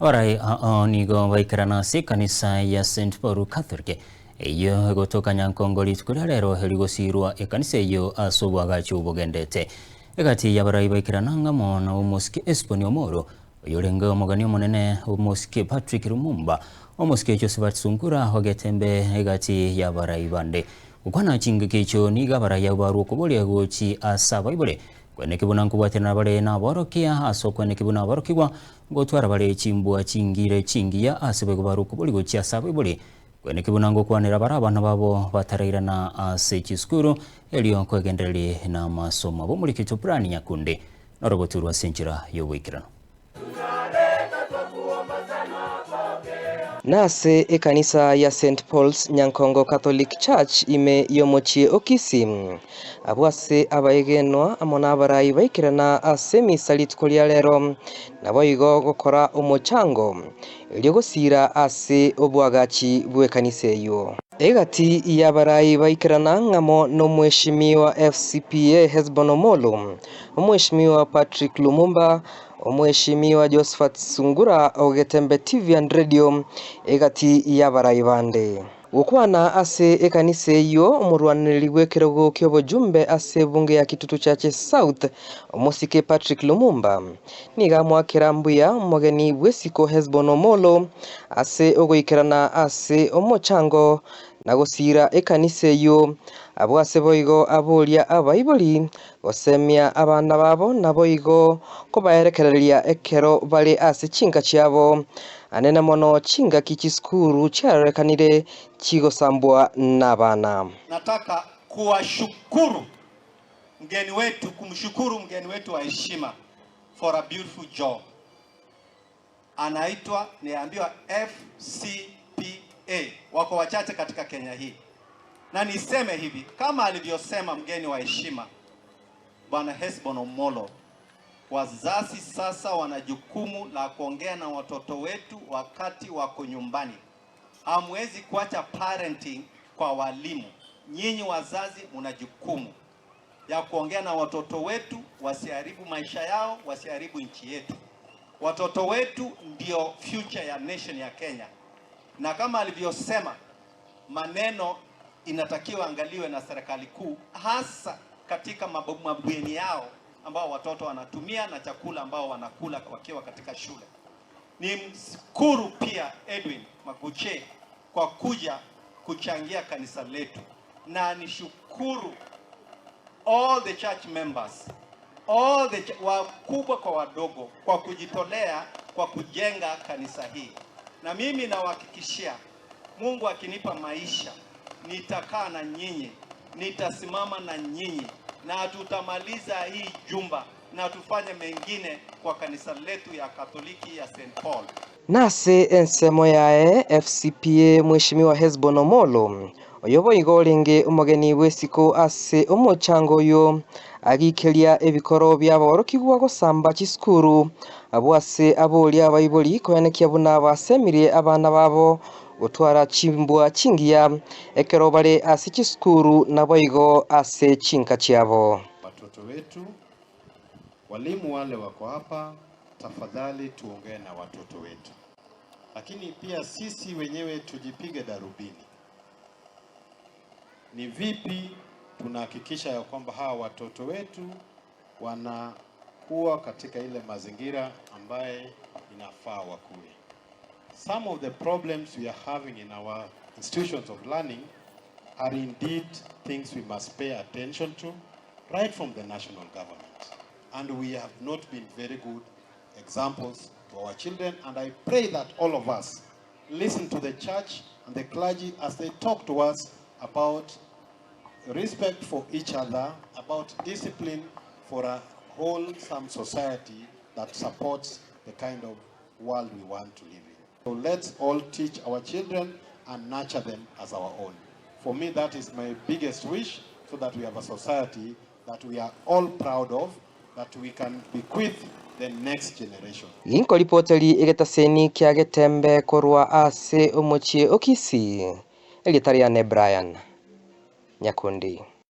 Abarai ao nigo baikerana ase ekanisa ya St Paul Catholic eyio egotoka Nyankongo rituko ria rero erigosiirwa ekanisa eyio ase oboagachi obogendete. Egati y'abarai baikerana ng'amo na omosike Esboni Omoro, oyorenge omogani omonene omosike Patrick Lumumba, omosike Josephat Sungura ogetembe egati y'abarai bande. Gokwana chingaki echio nigo abarai abwo barwa okoboria gochi ase abaibore, kweneki buna nkobwaterana bare naborokia ase okweneki buna aborokigwa ngotwara bare chimbwa chingire chingiya ase boigo barwa okoboria gochia ase abaibori, kweneki buna ngokwanera bare abana babo batarairana ase chisukuru erio kwegendereria namasomo abo. Omorikito Brian Nyakundi norogoturwa ase enchera y'oboikeranu. Nase ekanisa ya St Paul's Nyankongo Catholic Church ime y'omochie o Kisii, abwo ase abaegenwa amo nabarai baikerana ase emisa rituko ria rero, naboigo gokora omochango erio gosiira ase oboagachi bw'ekanisa eyio. Egati y'abarai baikerana ng'amo nomweshimiwa FCPA Hesbon Omolo, Omweshimiwa Patrick Lumumba, Omweshimiwa Josphat Sungura o Getembe TV and Radio, egati y'abarai bande. Gokwana ase ekanisa eyio, omorwanereri bw'ekerogo ki'obojumbe ase ebunge ya Kitutu Chache South, Omosike Patrick Lumumba, nigo amoakera mbuya omogeni bw'esiko Hesbon Omolo ase ogoikerana ase omochango na gosiira ekanisa eyio, abwo ase boigo aboria abaibori Gosemia abana babo naboigo kobaerekereria ekero bare ase chinka chiabo, anene mono chingaki chisukuru chiarorekanire chigosambwa nabana. Nataka kuwashukuru mgeni wetu, kumshukuru mgeni wetu wa heshima for a beautiful job. Anaitwa, niambiwa FCPA, wako wachache katika Kenya hii. Na niseme hivi, kama alivyosema mgeni wa heshima Bwana Hesbon Omolo, wazazi sasa wana jukumu la kuongea na watoto wetu wakati wako nyumbani. Hamwezi kuacha parenting kwa walimu. Nyinyi wazazi mna jukumu ya kuongea na watoto wetu wasiharibu maisha yao, wasiharibu nchi yetu. Watoto wetu ndio future ya nation ya Kenya, na kama alivyosema maneno inatakiwa angaliwe na serikali kuu, hasa katika mabweni yao ambao watoto wanatumia na chakula ambao wanakula wakiwa katika shule. Ni mshukuru pia Edwin Maguche kwa kuja kuchangia kanisa letu, na nishukuru all the church members all the wakubwa kwa wadogo kwa kujitolea kwa kujenga kanisa hii, na mimi nawahakikishia Mungu akinipa maisha nitakaa na nyinyi, nitasimama na nyinyi na tutamaliza hii jumba na tufanye mengine kwa kanisa letu ya Katoliki ya St. Paul. Nase ensemo yaye, FCPA Mweshimiwa Hesbon Omolo, oyo boigo orenge omogeni bw'esiko ase omochango oyo, agikeria ebikoro bi'aborokigwa gosamba chisukuru, abwo ase aboria abaibori koenekia buna basemirie abana babo gotwara chimbwa chingiya ekero bare ase chisukuru naboigo ase chinka chiabo. Watoto wetu, walimu wale wako hapa, tafadhali tuongee na watoto wetu, lakini pia sisi wenyewe tujipige darubini. Ni vipi tunahakikisha ya kwamba hawa watoto wetu wanakuwa katika ile mazingira ambaye inafaa wakuwe. Some of the problems we are having in our institutions of learning are indeed things we must pay attention to right from the national government. And we have not been very good examples to our children. And I pray that all of us listen to the church and the clergy as they talk to us about respect for each other, about discipline for a wholesome society that supports the kind of world we want to live in. So let's all teach our children and nurture them as our own. For me, that is my biggest wish, so that we have a society that we are all proud of, that we can bequeath the next generation. Ginkoripoteri egetaseni kia Getembe korwa ase omochie o Kisii, erieta riane Brian Nyakundi.